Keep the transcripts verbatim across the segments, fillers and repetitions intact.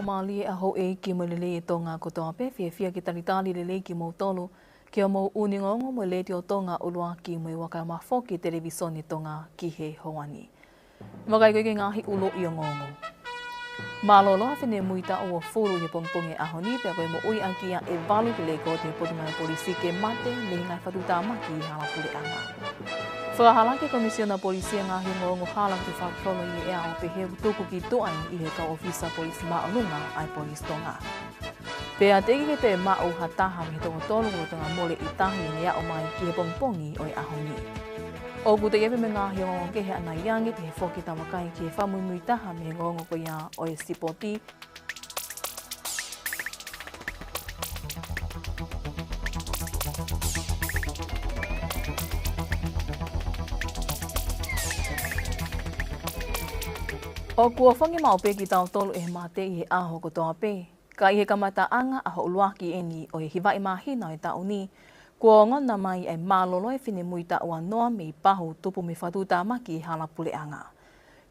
Mālie ʻa houʻeiki mo e lelei ʻa Tonga kotoa pē, fiefia ke talitali lelei kimoutolu ki hoʻomou ʻuuni ongoongo mo e Letiō Tonga ʻUluaki mo e Uakaioma foki Televisone Tonga ki he houa ni. Vakai ko e ngaahi ʻuluʻi ongoongo. Mālōlō ʻa e finemui taʻu uofulu ʻi he pongipongi ʻo e ʻaho ni, pea ko e moʻui ʻaki ia ʻe valu kuo lekooti ʻe he Potungāue Polisi ke mate mei he ngaahi fatuʻutāmaki ʻi he hala puleʻanga. Fakahalaki ʻe he Komisiona Polisi ʻa e ngaahi ongoongo hala kuo tufaki holo ʻi he ʻea ʻo pehē ʻoku tuku ki tuʻa ʻi he kau ʻōfisa polisi māʻolunga ʻa e Polisi Tonga. Pea teʻeki ke toe maʻu ha taha mei he toko tolu kuo lolotonga mole ʻi tahi ʻi heʻene aʻu mai ki he pongipongi ʻo e ʻaho ni. ʻOku toe ʻi ai pē mo e ngaahi ongoongo kehe ʻanai ange, pehē foki ʻetau vakai ki he fakamuimui taha mei he ongoongo ko ia ʻo e sipoti. ʻOku ʻofongi maʻu pē kitautolu ʻe he mate ʻi he ʻaho kotoa pē. Ka ʻi he kamataʻanga ʻaho ʻuluaki eni ʻo e hivaʻi māhina ʻo e taʻu ni, kuo ongona mai ʻa e mālōlō ʻa e finemui taʻu uanoa mei Pahu tupu mei he fatuʻutāmaki ʻi he hala puleʻanga.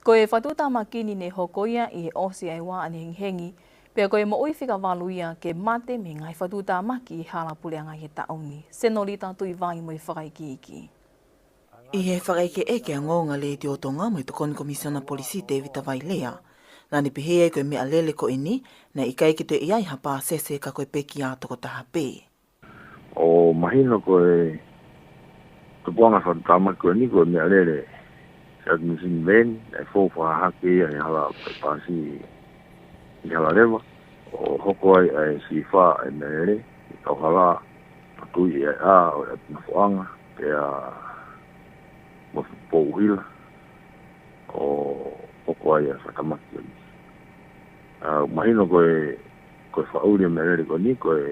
Ko e fatuʻutāmaki ni ne hoko ia ʻi he ʻosi ʻa e ua ʻanehengihengi, pea ko e moʻui fika valu ia ke mate mei he ngaahi fatuʻutāmaki ʻi he hala puleʻanga ʻi he taʻu ni. Senolita Tuʻivai mo e fakaikiiki. ʻI he fakaʻekeʻeke ʻa e ongoongo ʻa e Letiō Tonga mo e Tokoni Komisiona Polisi Tēvita Vailea, naʻa ne pehē ai ko e meʻalele ko eni, naʻe ʻikai ke toe ʻi ai ha pāsese ka ko e pekia tokotaha pē. ʻO mahino ko e tupuʻanga fatuʻutāmaki ko eni ko e meʻalele search machine vein, naʻe fou fakahahake ia ʻi he hala paipasi ʻi Halaleva, ʻo hoko ai ʻa e sīfā ʻa e meʻalele, ʻi he kauhala, ʻo tui ʻi he ʻā ʻo e ʻapi nofoʻanga, pea mo Pouʻuhila, ʻo hoko ai ʻa e fakatamaki ko eni. ʻA, mahino ko e, ko e fakaʻuli ʻa e meʻalele ko eni, ko e,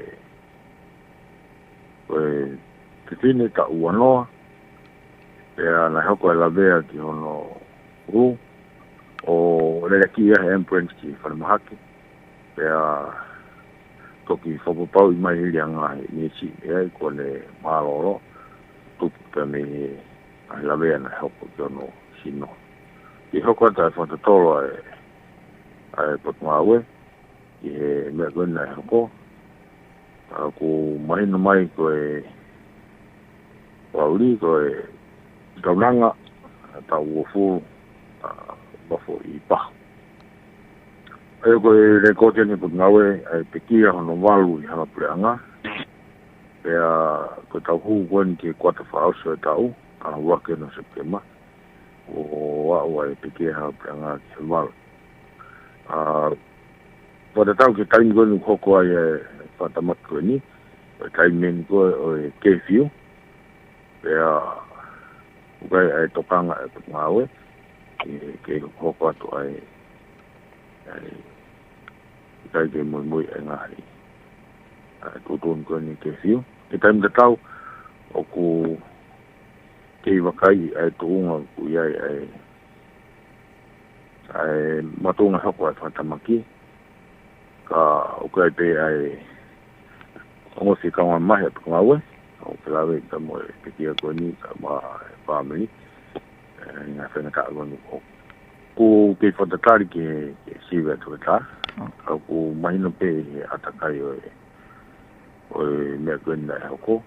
ko e fefine taʻu uanoa, pea naʻe hoko ʻa e lavea ki hono hulu, ʻo lele ki ai he ambulance ki falemahaki, pea toki fakapapauʻi mai hili ʻa e ngaahi minisi ʻe ai kuo ne mālōlō, tupu pē mei he ngaahi lavea naʻe hoko ki hono sino. ʻI he hoko atu ʻa e fakatotolo ʻa e, ʻa e Potungāue, ʻi he meʻa ko eni naʻe hoko. ʻA, ʻoku mahino mai ko e fakaʻuli, ko e kaunanga, ʻa, taʻu uofulu, ʻa, nofo ʻi Pahu. ʻA ia ko e lekooti eni ʻa e Potungāue, ʻa e pekia hono valu ʻi he hala puleʻanga. Pea ko e tau hū ko eni ki he kuata fakaʻosi ʻo e taʻu, ʻaho ʻuluaki eni ʻo Sepitema, ʻo aʻu ʻa e pekia hala puleʻanga ki he valu. ʻA, fakatatau ki he taimi ko eni ʻoku hoko ai ʻa e fakatamaki ko eni, ko e taimi eni ko ē ʻo e curfew, pea ʻoku ʻi ai ʻa e tokanga ʻa e Potungāue, ʻi he kei hoko atu ʻa e, ʻa e, ʻikai ke muimui ʻa e ngaahi, ʻa e tuʻutuʻuni ko eni curfew. Ki he taimi tatau, ʻoku kei vakai ʻa e tuʻunga ʻoku ʻi ai ʻa e, ʻa e makatuʻunga hoko ʻa e fakatamaki, ka ʻoku ʻi ai pē ʻa e ongoʻi kaungāmamahi ʻa e Potungāue, ʻoku lave ʻi ka mo e pekia ko eni, ka mo e fāmili, ʻe, ngaahi faingataʻa ko eni ʻoku kei fakatatali ki he, ki he sivi ʻa e toketā, ka ʻoku mahino pē ʻi he ʻātakai ʻo e, ʻo e meʻa ko eni naʻe hoko,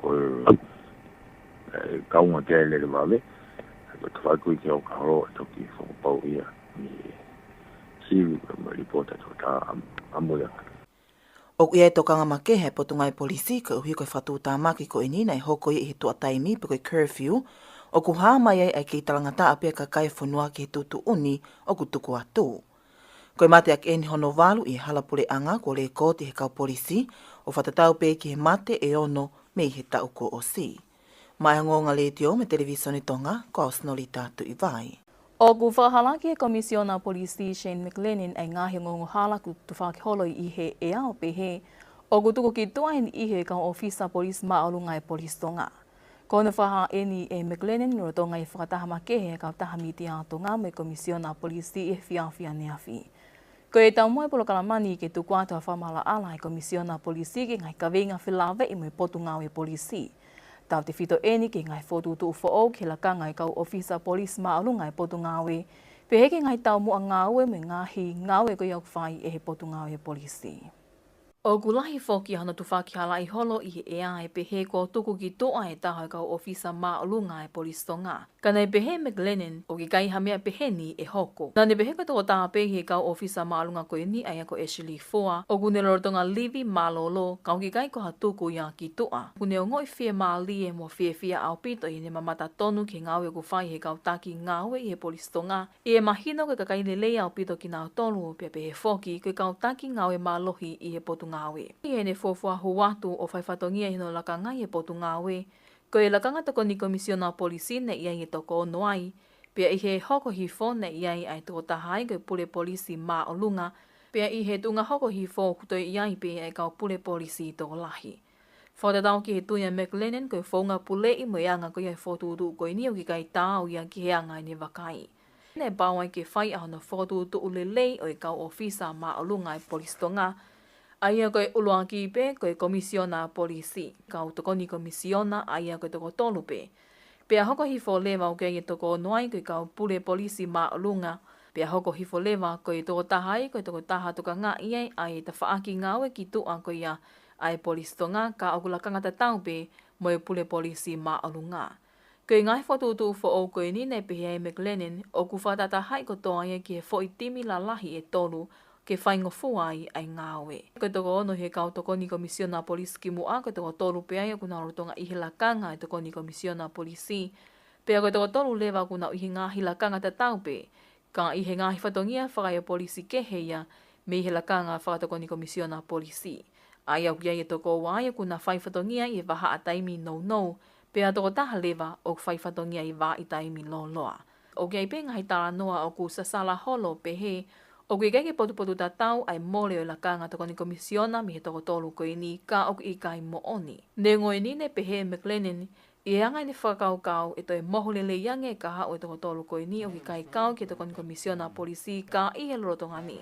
ko e, ʻe, kaunga ki ai e lele vave, ko e tafaʻaki ki he ʻoka holo ʻe toki fakapapauʻi ia ʻi he sivi pea mo e lipooti ʻa e toketā ʻa, ʻamui ange. ʻOku ʻi ai e tokanga makehe ʻa e Potungāue Polisi koeʻuhi ko e fakatamaki ko eni naʻe hoko ia ʻi he tuʻa taimi pe ko e curfew, ʻoku hā mai ai ʻa e kei talangataʻa pē ʻa e kakai ʻo e fonua ki he tuʻutuʻuni ʻoku tuku atu. Ko e mate ʻaki eni hono valu ʻi he hala puleʻanga kuo lekooti ʻe he kau polisi, ʻo fakatatau pē ki he mate ʻe ono mei he taʻu kuo ʻosi. Maʻá e ongoongo ʻa e Letiō mo e Televisone Tonga, ko au Senolita Tuʻivai. ʻOku fakahalaki ʻe he Komisiona Polisi Shane McLennan ʻa e ngaahi ongoongo hala kuo tufaki holo ʻi he ʻea ʻo pehē ʻoku tuku ki tuʻa eni ʻi he kau ʻōfisa polisi māʻolunga ʻa e Polisi Tonga. Ko hono fakahā eni ʻe McLennan lolotonga e fakataha makehe ʻa e kautaha mītia ʻa Tonga mo e Komisiona Polisi ʻi he efiafi ʻaneafi. Ko e taumuʻa ʻa e polokalama ni ke tuku atu ha fakamaʻalaʻala ʻa e Komisiona Polisi ki he ngaahi kaveinga felāveʻi mo e Potungāue Polisi. Tautefito eni ki he ngaahi fokotuʻutuʻu foʻou ki he lakanga ʻo e kau ʻōfisa polisi māʻolunga ʻa e Potungāue, Pehē ki he ngaahi taumuʻa ngāue mo e ngaahi ngāue ko ia ʻoku fai ʻe he Potungāue Polisi. ʻOku lahi foki hono tufaki halaʻi holo ʻi he ʻea ʻe pehē kuo tuku ki tuʻa e taha ʻo e kau ʻōfisa māʻolunga ʻa e Polisi Tonga. Ka naʻe pehē ʻe McLennan ʻoku ʻikai ha meʻa peheni ʻe hoko. Naʻa ne pehē ko e tokotaha pē ʻi he kau ʻōfisa māʻolunga ko eni, ʻa ia ko Ashley Fua, ʻoku ne lolotonga livi mālōlō, ka ʻoku ʻikai ko ha tuku ia ki tuʻa. ʻOku ne ongoʻi fiemālie mo fiefia ʻaupito ʻi heʻene mamata tonu ki he ngāue ʻoku fai ʻe he kau taki ngāue ʻi he Polisi Tonga, ʻi he mahino ko e kakai lelei ʻaupito kinautolu, pea pehē foki ko e kau taki ngāue mālohi ʻi he Potungāue. ʻI heʻene fuofua hū atu ʻo fai fatongia ʻi hono lakanga ʻi he Potungāue, ko e lakanga tokoni Komisiona Polisi naʻe ʻi ai e toko ono ai, pea ʻi he hoko hifo naʻe ʻi ai ʻa e toko taha ai ko e Pule Polisi Māʻolunga, pea ʻi he tuʻunga hoko hifo ʻoku toe ʻi ai pē ʻa e kau Pule Polisi tokolahi. Fakatatau ki he tui ʻa McLennan, ko e founga puleʻi mo e anga ko ia e fokotuʻutuʻu ko eni ʻoku ʻikai taau ia ki he anga ʻene vakai. Naʻe pau ai ke fai ʻa hono fokotuʻutuʻu lelei ʻo e kau ʻōfisa māʻolunga ʻa e Polisi Tonga, ʻa ia ko e ʻuluaki pē ko e Komisiona Polisi, kau tokoni Komisiona, ʻa ia ko e toko tolu pē. Pea hoko hifo leva ʻoku ʻi ai e toko ono ai ko e kau Pule Polisi Māʻolunga, pea hoko hifo leva ko e toko taha ai ko e tokotaha tokangaʻi ai ʻa e tafaʻaki ngāue ki tuʻa ko ia ʻa e Polisi Tonga, ka ʻoku lakanga tatau pē mo e Pule Polisi Māʻolunga. Ko e ngaahi fokotuʻutuʻu foʻou ko eni naʻe pehē ai ʻe McLennan ʻoku fakatahatahaʻi kotoa ia ki he foʻi timi lalahi ʻe tolu ke faingofua ai ʻa e ngāue. Ko e toko ono he kau tokoni Komisiona Polisi kimuʻa, ko e toko tolu pē ai ʻoku nau lolotonga ʻi he lakanga ʻo e tokoni Komisiona Polisi. Pea ko e toko tolu leva ʻoku nau ʻi he ngaahi lakanga tatau pē, ka ʻi he ngaahi fatongia fakaeʻopolisi kehe ia mei he lakanga fakatokoni Komisiona Polisi. ʻA ia ʻoku ʻi ai e toko ua ai ʻoku na fai fatongia ʻi he vahaʻa taimi nounou, pea toko taha leva ʻoku fai fatongia ʻi he vahaʻa taimi lōloa. ʻOku ʻi ai pē ngaahi talanoa ʻoku sasala holo pehē ʻoku ʻikai ke potupotutatau ʻa e mole ʻo e lakanga tokoni Komisiona mei he toko tolu ko eni, ka ʻoku ʻikai moʻoni. Neongo eni, naʻe pehē ʻe McLennan, ʻi he anga ʻene fakakaukau ʻe toe mohu lelei ange e kahaʻu ʻo e toko tolu ko eni ʻoku ʻikai kau ki he tokoni Komisiona Polisi, ka ʻi he lolotonga ni,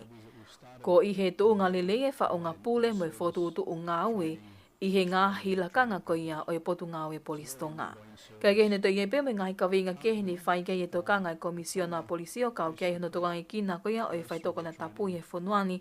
ko e ʻi he tuʻunga lelei e faʻunga pule mo e fokotuʻutuʻu ngāue ʻi he ngaahi lakanga ko ia ʻo e Potungāue Polisi Tonga. Kae kehe, naʻe toe ʻi ai pē mo e ngaahi kaveinga kehe naʻe fai ki ai e tokanga ʻa e Komisiona Polisi ʻo kau ki ai hono tokangaekina ko ia ʻo e faitoʻo konatapu ʻi he fonua ni,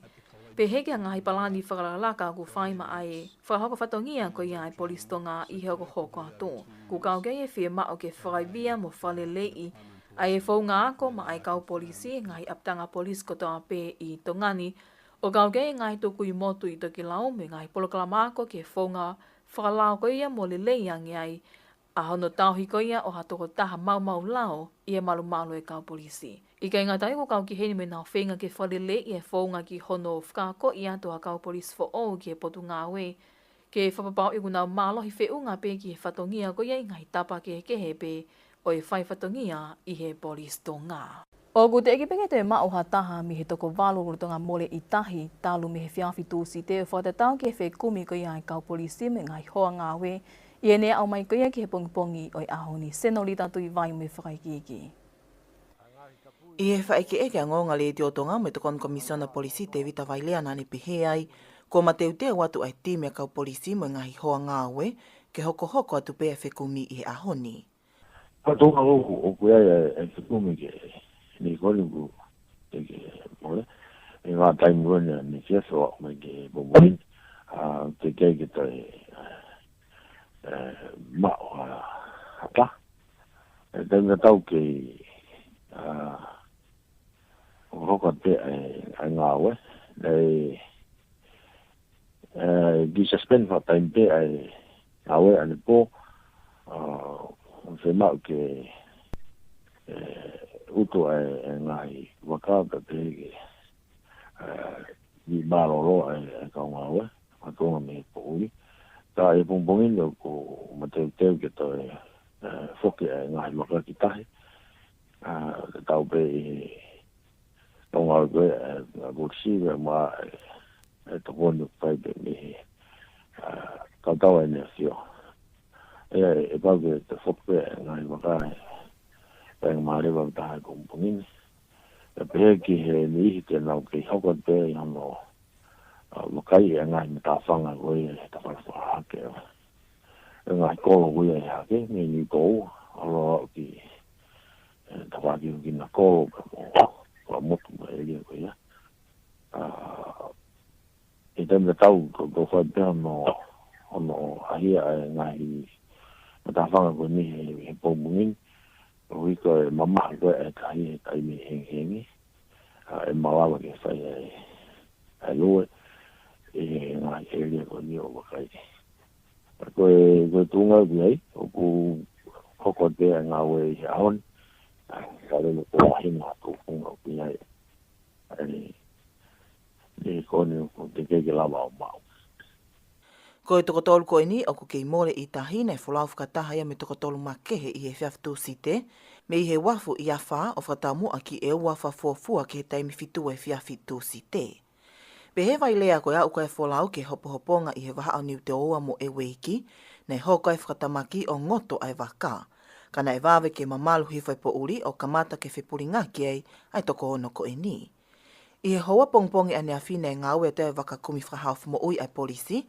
pehē ki he ngaahi palani fakalakalaka ʻoku fai maʻa e fakahoko fatongia ko ia ʻa e Polisi Tonga ʻi he hokohoko atu. ʻOku kau ki ai e fiemaʻu ke fakaivia mo fakaleleiʻi ʻa e founga ako maʻa e kau polisi ʻi he ngaahi ʻapitanga polisi kotoa pē ʻi Tonga ni, ʻo kau ki ai e ngaahi tukui motu ʻi tokelau mo e ngaahi polokalama ako ki he founga fakalao ko ia mo lelei ange ai ʻa hono tauhi ko ia ʻo ha tokotaha maumau lao ʻi he malumalu ʻo e kau polisi. ʻIkai ngata ai, ʻoku kau ki heni mo ʻenau feinga ke fakaleleiʻi e founga ki hono fakaakoʻi atu ʻa e kau polisi foʻou ki he Potungāue, ke fakapapauʻi ʻoku nau mālohi feʻunga pē ki he fatongia ko ia ʻi he ngaahi tapa kehekehe pē ʻo e fai fatongia ʻi he Polisi Tonga. ʻOku teʻeki pē ke toe maʻu ha taha mei he toko valu ʻoku lolotonga mole ʻi tahi talu mei he efiafi Tūsite, ʻo fakatatau ki he fekumi ko ia ʻa e kau polisi mo e ngaahi hoa ngāue ʻi heʻene aʻu mai ko ia ki he pongipongi ʻo e ʻaho ni. Senolita Tuʻivai mo e fakaikiiki. ʻI he fakaʻekeʻeke ʻa e Ongoongo Letiō Tonga mo e Tokoni Komisiona Polisi, Tevita Vailea, naʻa ne pehē ai, kuo mateuteu atu ʻa e timi ʻa e kau polisi mo e ngaahi hoa ngāue ke hokohoko atu pē ʻa e fekumi ʻi he ʻaho ni. Ka tonga loku ʻoku ʻi ai e, e fekumi ke ni koni ku te ke mole. ʻI he ngaahi taimi ko eni ʻa e efiafi ʻo aʻu mai ki he pongipongi ni, ʻa, teʻeki ai ke toe, e, maʻu ha, ha taha. E taimi tatau kei, ʻa, hokohoko atu pē ʻa e, ʻa e ngāue. ʻE, ʻe, ki suspend fakataimi pē ʻa e ngāue ʻanepō, ʻa, ʻoku fiemaʻu ke, e, utu ʻa e, e ngaahi vaka pea pehē ke, e, kiʻi mālōlō ʻa e, e kau ngāue, ʻa Tonga mei he poʻuli. Ka ʻi he pongipongi ni ʻoku mateuteu ke toe, e, foki ʻa e ngaahi vaka ki tahi. ʻA, tatau pē ʻi he ʻOku ngāue ko ē, e, e, polisi, e, mo e, e, tokoni ʻoku fai pē mei he, e, kautau ʻa e ʻEne ʻAfio. ʻE, ʻe pau ke toe foki pē e ngaahi vaka, e, ʻe ngā māleva ʻo taha ʻi he pongipongi ni. ʻE pehē ki he niʻihi te nau kei hoko pē ʻi hono, e, vakai e ngaahi matāfanga ko ia he tafaʻaki fakahahake. E ngaahi kolo ko ia ʻi hake, mei Niukou, ʻo aʻu ki, e, tafaʻaki ʻo Kinakolo, pea mo Fuaʻamotu mo e ʻēlia ko ia. ʻA, ʻi he taimi tatau, ko, ko fai pea hono, hono ʻahia ʻa e ngaahi matāfanga ko eni he, he pongipongi ni, ʻo hiko e mamaha ko e tahi he taimi hengihengi, ʻa, ʻe malava ke fai ʻa e, ʻa e lue, ʻi he ngaahi ʻēlia ko eni ʻo vakai. Ko e, ko e tuʻunga ʻoku ʻi ai, ʻoku hoko atu e ngāue ʻi he ʻaho ni, ʻa, ka lele ko e hina atu funga ʻoku ʻi ai. ʻA, ʻi he ko eni ʻoku teʻeki ke lava ʻo maʻu. Ko e toko tolu ko eni ʻoku kei mole ʻi tahi naʻe folau fakataha ia mo e toko tolu makehe ʻi he efiafi Tūsite, mei he uafu ʻi Afā ʻo fakataumuʻa ki ʻEua fakafuofua ki he taimi fitu efiafi Tūsite. Pehē ʻe Vailea ko e aʻu ko ē folau ki he hopohoponga ʻi he vahaʻa ʻo Niutōua mo ʻEueiki, naʻe hoko ai e fakatamaki ʻo ngoto ʻa e vaka. Ka naʻe vave ke mamalu hifo e poʻuli ʻo kamata ke fepulingaki ai ʻa e toko ono ko eni. ʻI he houa pongipongi ʻaneafi naʻe ngāue atu e vaka kumi fakahaofi moʻui ʻa e polisi,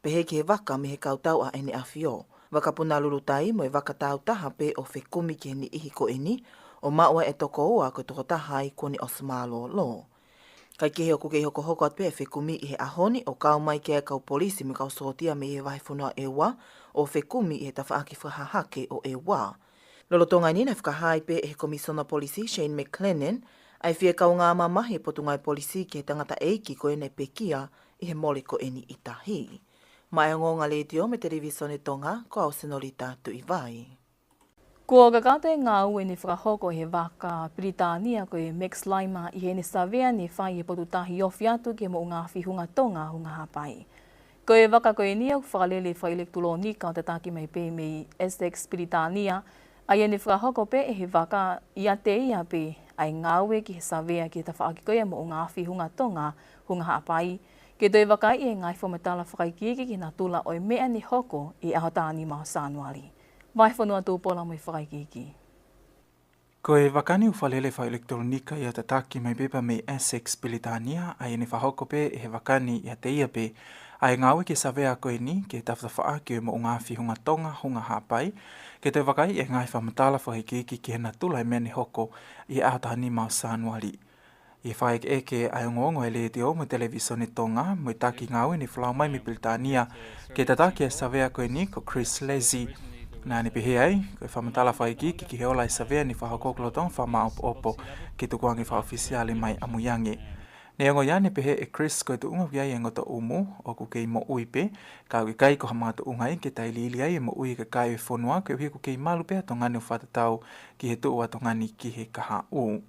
pehē ki he vaka mei he kautau ʻa ʻEne ʻAfio, vaka puna lulutai mo e vaka tāutaha pē ʻo fekumi ki he niʻihi ko eni, ʻo maʻu ai e toko ua ko e tokotaha ia kuo ne ʻosi mālōlō. Kaekehe ʻoku kei hokohoko atu pē e fekumi ʻi he ʻaho ni ʻo kau mai ki ai e kau polisi mo e kau sōtia mei he vahefonua ʻEua ʻo fekumi ʻi he tafaʻaki fakahahake ʻo ʻEua. Lolotonga eni naʻe fakahā ai pē ʻe he Komisona Polisi Shane McLennan ʻa e fie kaungā mamahi e Potungāue Polisi ki he tangataʻeiki ko ē naʻe pekia ʻi he mole ko eni ʻi tahi. Maʻá e ongoongo ʻa e Letiō mo e Televisone Tonga, ko au Senolita Tuʻivai. Kuo kakato e ngāue ne fakahoko ʻe he vaka Pilitānia ko e Max Laimer ʻi heʻene savea ne fai ʻi he potu tahi ofi atu ki he moʻunga afi Hunga Tonga, Hunga Haʻapai. Ko e vaka ko eni ʻoku fakalele fakaʻilekitulōnika ʻo tataki mai pē mei Essex, Pilitānia, ʻa ia ne fakahoko pē ʻe he vaka ʻiate ia pē ʻa e ngāue ki he savea ki he tafaʻaki ko ia moʻunga afi Hunga Tonga, Hunga Haʻapai, ke toe vakaiʻi e ngaahi fakamatala fakaikiiki ki he natula ʻo e meʻa ne hoko ʻi he ʻaho taha nima ʻo Sānuali. Vahefonua Tupola mo e fakaikiiki. Ko e vaka ni ʻoku fakalele fakaʻilekitulōnika ia ʻo tataki mai pē pea mei Essex, Pilitānia, ʻa ia ne fakahoko pē ʻe he vaka ni ʻiate ia pē ʻa e ngāue ki he savea ko eni ki he tafatafaʻaki ʻo e moʻunga afi Hunga Tonga, Hunga Haʻapai, ke toe vakaiʻi e ngaahi fakamatala fakaikiiki ki he natula ʻo e meʻa ne hoko ʻi he ʻaho taha nima ʻo Sānuali. ʻI he fakaʻekeʻeke ʻa e ongoongo ʻa e Letiō mo e Televisone Tonga mo e taki ngāue ne folau mai mei Pilitānia ke tataki e savea ko eni ko Chris Leslie, naʻá ne pehē ai ko e fakamatala fakaikiiki ki he ola e savea ne fakahoko ʻoku lolotonga fakamāʻopoʻopo ke tukuange fakaʻofisiale mai ʻamui ange. Ne ongoʻi ʻe ia ne pehē ʻe Chris ko e tuʻunga ʻoku ʻi ai e ngotoʻumu ʻoku kei moʻui pē, ka ʻoku ʻikai ko ha makatuʻunga ia ke tailiili ai e moʻui e kakai ʻo e fonua koeʻuhi ʻoku kei malu pē ʻa Tonga ni ʻo fakatatau ki he tuʻu ʻa Tonga ni ki he kahaʻu.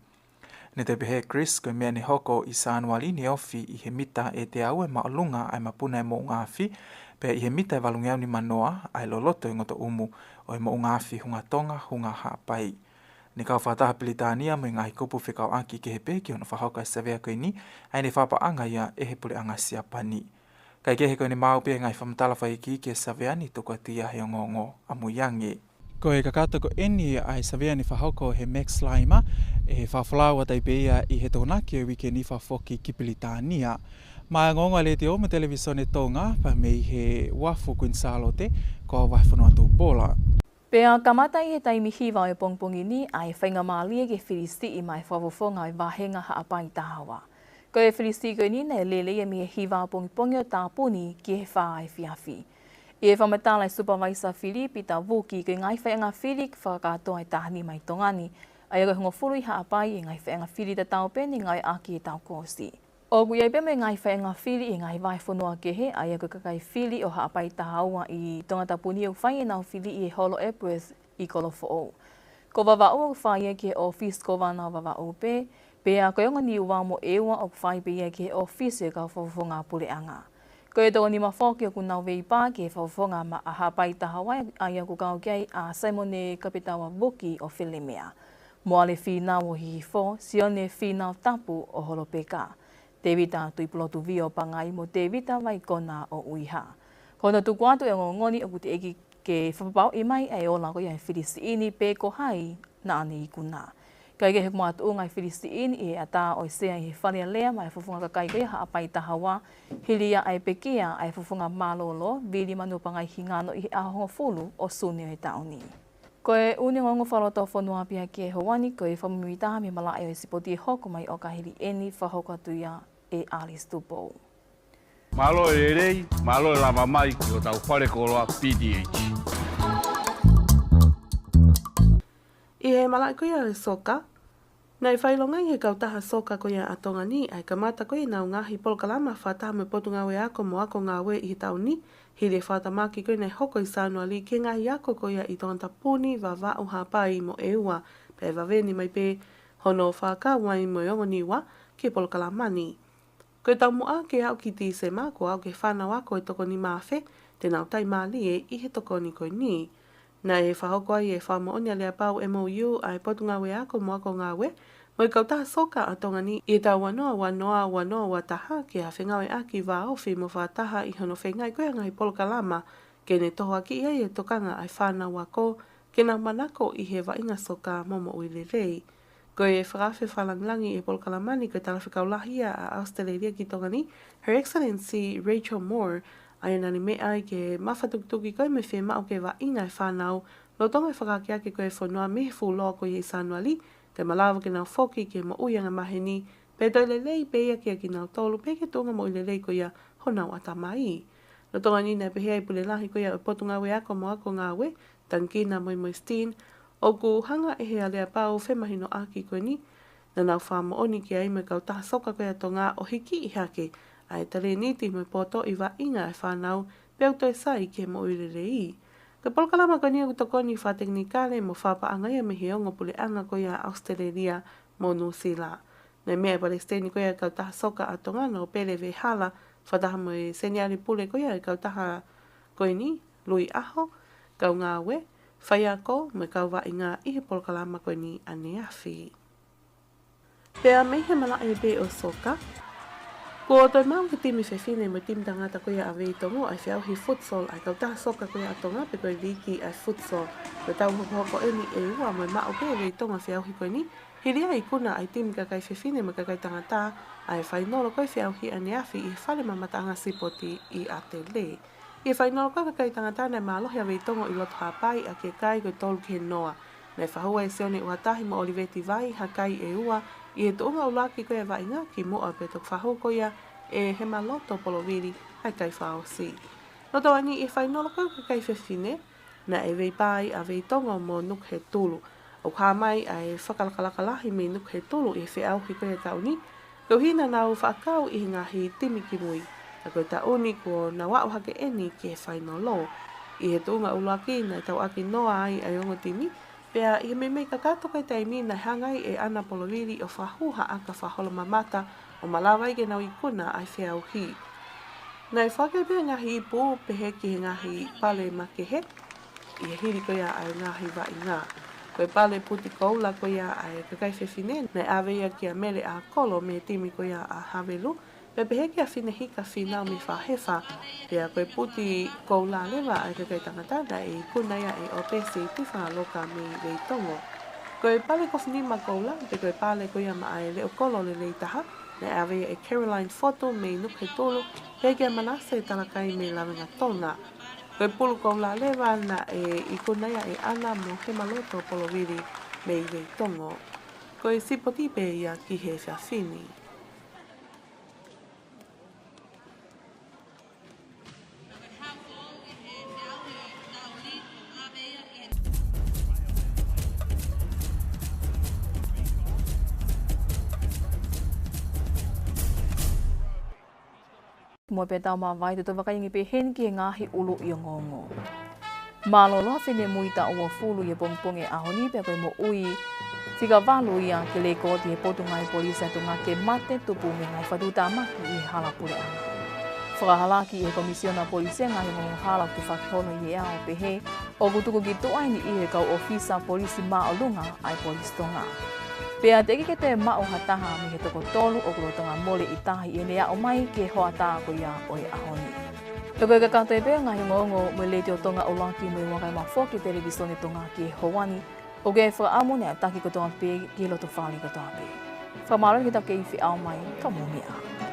Ne toe pehē ʻe Chris ko e meʻa ne hoko ʻi Sānuali ne ofi ʻi he mita ʻe teau e māʻolunga ʻa e mapuna e moʻunga afi, pea ʻi he mita ʻe valungeau nimanoa ʻa e loloto e ngotoʻumu ʻo e moʻunga afi Hunga Tonga, Hunga Haʻapai. Ne kau fakataha Pilitānia mo e ngaahi kupu fekauʻaki kehe pē ki hono fakahoko e savea ko eni, ʻa ia ne fakapaʻanga ia ʻe he puleʻanga Siapani. Kaekehe ko ʻene maʻu pē e ngaahi fakamatala fakaikiiki ki he savea ni, tuku atu ia he ongoongo ʻamui ange. Ko e kakato ko eni ʻa e savea ne fakahoko ʻe he Max Laimer, ʻe fakafolau atu ai pē ia ʻi he Tokonaki ʻo e uike ni fakafoki ki Pilitānia. Maʻá e ongoongo ʻa e Letiō mo e Televisone Tonga, pea mei he uafu Kuini Sālote, ko au Vahefonua Tupola. Pea kamata ʻi he taimi hiva ʻo e pongipongi ni ʻa e faingamālie ki he filisiʻi maʻá e fakafofonga ʻo e vāhenga Haʻapai Taha Ua. Ko e filisiʻi ko eni naʻe lele ia mei he hiva pongipongi ʻo tāpuni ki he fā efiafi. ʻI he fakamatala ʻa e Supavaisa Fili, Pita Vuki, ko e ngaahi faiʻanga fili fakakātoa ʻe taha nima ʻi Tonga ni, ʻa ia ko e hongofulu ʻi Haʻapai, ʻa e ngaahi faiʻanga fili tatau pē ne ngāueʻaki ʻi he taʻu kuo ʻosi. ʻOku ʻi ai pē mo e ngaahi faiʻanga fili ʻi he ngaahi vahefonua kehe, ʻa ia ko e kakai fili ʻo Haʻapai Taha Ua ʻi Tongatapu ni ʻoku fai ʻenau fili ʻi he Holo Epworth ʻi Kolofoʻou. Ko Vavaʻu ʻoku fai ia ki he ʻōfisi Kōvana ʻo Vavaʻu pē, pea ko e ongo Niua mo ʻEua ʻoku fai pē ia ki he ʻōfisi ʻo e kau fakafofonga puleʻanga. Ko e toko nima foki ʻoku nau veipā ki he fakafofonga maʻa Haʻapai Taha Ua, ʻa ia ʻoku kau ki ai ʻa Saimone Kapetaua Vuki ʻo Felemea, Moale Fīnau ʻo Hihifo, Sione Fīnau Tapu ʻo Holopeka, Tēvita Tuʻipulotu Vio ʻo Pangai mo Tēvita Vaikona ʻo ʻUiha. Ko hono tuku atu e ongoongo ni ʻoku teʻeki ke fakapapauʻi mai ʻa e ola ko ia ʻa e filisiʻi ni pe ko hai naʻá ne ikuna. Kaekehe ʻoku makatuʻunga e filisiʻi ni ʻi he ʻatā ʻo e sea ʻi he Fale Alea maʻá e fakafofonga kakai ko ia Haʻapai Taha Ua, hili ia ʻa e pekia ʻa e fakafofonga mālōlō, Vili Manuapangai Hingano ʻi he ʻaho hongofulu ʻo Sune ʻo e taʻu ni. Ko e ʻUnioni Ongoongo Fakalotofonua ʻApiaki ʻi he ʻaho ni, ko e fakamuimuitaha mei he malaʻe ʻo e sipoti ʻe hoko mai ʻo ka hili eni, fakahoko atu ia ʻe Alice Tupou. Mālō e lelei, mālō e lava mai ki hotau fale koloa P T H. ʻI he malaʻe ko ia ʻo e soka, naʻe fakaʻilongaʻi ʻe he kautaha soka ko ia ʻa Tonga ni ʻa e kamata ko ia ʻenau ngaahi polokalama fakataha mo e Potungāue Ako mo Akongāue ʻi he taʻu ni, hili e fakatamaki ko ia naʻe hoko ʻi Sānuali ki he ngaahi ako ko ia ʻi Tongatapu ni, Vavaʻu, Haʻapai mo ʻEua, pea ʻe vave ni mai pē hono fakakau ai mo e ongo Niua ki he polokalama ni. Ko e taumuʻa ke aʻu ki Tīsema, kuo aʻu ki he fānau ako ʻe toko nima afe te nau taʻimālie ʻi he tokoni ko eni. Naʻe fakahoko ai e fakamoʻoni aleapau M O U ʻa e Potungāue Ako mo Akongāue mo e kautaha soka ʻa Tonga ni ʻi he taʻu ua noa ua noa, ua noa ua taha, ke fengāueʻaki vāofi mo fakataha ʻi hono feingaʻi ko ia e ngaahi polokalama ke ne tohoakiʻi ai e tokanga ʻa e fānau ako ke nau manako ʻi he vaʻinga soka mo moʻui lelei. Ko e fakaafe fakalāngilangi ʻi he polokalama ni ko e Talafekau Lahi ia ʻa ʻAositelēlia ki Tonga ni, Her Excellency Rachel Moore, ʻa ia naʻa ne meʻa ai ki he mafatukituki ko ia mo e fiemaʻu ke vaʻinga e fānau lolotonga e fakaakeake ko ia e fonua mei he fuoloa ko ia ʻi Sānuali, kae malava ke nau foki ki he moʻui angamaheni, pea toe lelei pē ia kiate kinautolu, pea ki he tuʻunga moʻui lelei ko ia honau ʻatamai. Lolotonga ni naʻe pehē ʻe he pule lahi ko ia ʻo e Potungāue Ako mo Akongāue, Tangikina Moemoe Steen, ʻoku hanga ʻe he aleapau femahinoʻaki ko eni naʻa nau fakamoʻoni ki ai mo e kautaha soka ko ia ʻa Tonga ʻo hikiʻi hake ʻa e talēniti mo e poto ʻi he vaʻinga e fānau pea ʻoku toe sai ki he moʻui lelei. Ko e polokalama ko eni ʻoku tokoni fakatekinikale mo fakapaʻanga ia mei he ongo puleʻanga ko ia ʻAositelēlia mo Nuʻusila. Naʻe meʻa ʻa e palesiteni ko ia e kautaha soka ʻa Tonga, Nōpele Vehala, fakataha mo e seniale pule ko ia e kautaha ko eni, Lui ʻAho, kau ngāue, faiako mo e kau vaʻinga ʻi he polokalama ko eni ʻaneafi. Pea mei he malaʻe pē ʻo e soka, kuo toe maʻu ʻe he timi fefine mo e timi tangata ko ia ʻa Veitongo ʻa e feʻauhi futsal ʻa e kautaha soka ko ia ʻa Tonga, pe ko e liiki ʻa e futsal. Ko e taʻu hokohoko eni ʻe ua mo e maʻu pē ʻe Veitongo e feʻauhi ko eni, hili ia e ikuna ʻa e timi kakai fefine mo e kakai tangata ʻa e fainolo ko ia e feʻauhi ʻaneafi ʻi he fale mamataʻanga sipoti ʻi ʻAtele. ʻI he fainolo ko ia kakai tangata naʻe mālohi ʻa Veitongo ʻi loto Haʻapai ʻaki e kai ko e tolu ki he noa. Naʻe fakahū ʻe Sione ʻUhatahi mo ʻOliveti Vai ha kai ʻe ua ʻi he tuʻunga ʻuluaki ko ia e vaʻinga kimuʻa pea toki fakahū ko ia ʻe Hemaloto Polovili ha kai fakaʻosi. Lolotonga ni ʻi he fainolo ko ia kakai fefine, naʻe veipā ai ʻa Veitongo mo Nukuhetulu. ʻOku hā mai ʻa e fakalakalaka lahi mei Nukuhetulu ʻi he feʻauhi ko ia e taʻu ni, koeʻuhi naʻa nau fakakau ʻi he ngaahi timi kimui. Ka ko e taʻu ni kuo nau aʻu hake eni ki he fainolo. ʻI he tuʻunga ʻuluaki naʻe tauʻaki noa ai ʻa e ongo timi, pea ʻi he meimei kakato ko ia e taimi naʻe hanga ai ʻe ʻAna Polovili ʻo fakahū ha ʻaka fakaholomamata ʻo malava ai ke nau ikuna ʻa e feʻauhi. Naʻe foaki pē ngaahi ipu pehē ki he ngaahi pale makehe ʻi he hili ko ia ʻa e ngaahi vaʻinga. Ko e pale puti koula ko ia ʻa e kakai fefine, naʻe ʻave ia kia Mele ʻAkolo mei he timi ko ia ʻa Havelu, pea pehē kia Finehika Fīnaumi Fahefa. Pea ko e puti koula leva ʻa e kakai tangata naʻe ikuna ia ʻe ʻOpesi Tifangaloka mei Veitongo. Ko e pale kofu nima koula, pe ko e pale ko ia maʻa e leʻo kolo lelei taha, naʻe ʻave ia ʻe Caroline Fotu mei Nukuhetulu, pea kia Manase Talakai mei Lavengatona. Ko e pulu koula leva naʻe ikuna ia ʻe ʻAna mo Hemaloto Polovili mei Veitongo. Ko e sipoti pē ia ki he efiafi ni. Mo e pē tau māvae, te tau vakai ange pē heni ki he ngaahi ʻuluʻi ongoongo. Mālōlō e finemui taʻu uofulu ʻi he pongipongi ʻo e ʻaho ni, pea ko e moʻui fika valu ia ke lekooti ʻe he Potungāue Polisi ʻa Tonga ke mate tupu mei he ngaahi fatu tāmaki ʻi he hala puleʻanga. Fakahalaki ʻe he Komisiona Polisi e ngaahi ongoongo hala ʻoku tufaki hono ʻi he ʻao, pehē ʻoku tuku ki tuʻa ʻe niʻihi e kau ʻōfisa polisi māʻolunga ʻa e Polisi Tonga. Pea teʻeki ke toe maʻu ha taha mei he toko tolu ʻoku lolotonga mole ʻi tahi ʻi heʻene aʻu mai ki he hoʻatā ko ia ʻo e ʻaho ni. Pea ko e kakato ia pē ʻo e ngaahi ongoongo mei he Letiō Tonga ʻUluaki mo e Vakai Mafoki Televīsone Tonga ki he ʻaho ni. ʻOku ou fakaʻamu naʻa tau taki kotoa pē ki he loto fale kotoa pē. Fakamālō ki he tau kei feʻao mai, ka mou meʻa ā.